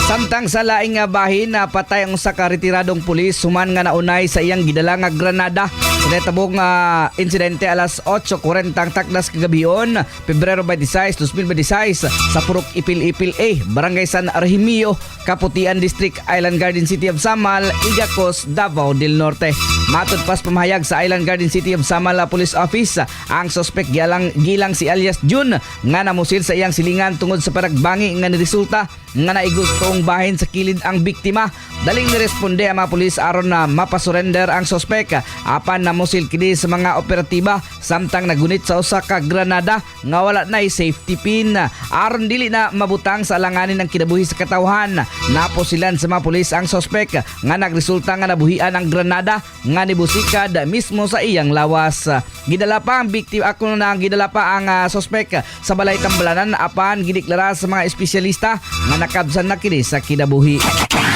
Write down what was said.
Samtang sa laing nga bahin, napatay ang usa ka retiradong pulis human nga naunay sa iyang gidala nga granada. Sa nahitabong nga insidente alas 8:40 ang takdas kagabion, Pebrero 26, 2026 sa Purok Ipil-Ipil A, Barangay San Argemio, Kaputian District, Island Garden City of Samal, Igacos, Davao del Norte. Matud pas pamahayag sa Island Garden City of Samal Police Office, ang suspect gilang gilang si alias June nga namusil sa iyang silingan tungod sa panagbangi nga niresulta nga naigustong bahin sa kilid ang biktima. Daling niresponde ang mga pulis aron na mapasurrender ang suspek. Apan namusil kini sa mga operatiba samtang nagunit sa usa ka granada nga wala na safety pin. Aron dili na mabutang sa alanganin ang kinabuhi sa katawhan, napusilan sa mga pulis ang suspek nga nagresulta nga nabuhian ang granada nga nibusikad mismo sa iyang lawas. Gidala pa ang biktima ako na gidala pa ang suspek sa balay tambalanan, apan gideklara sa mga espesyalista nga nakabsan na kini sa kinabuhi.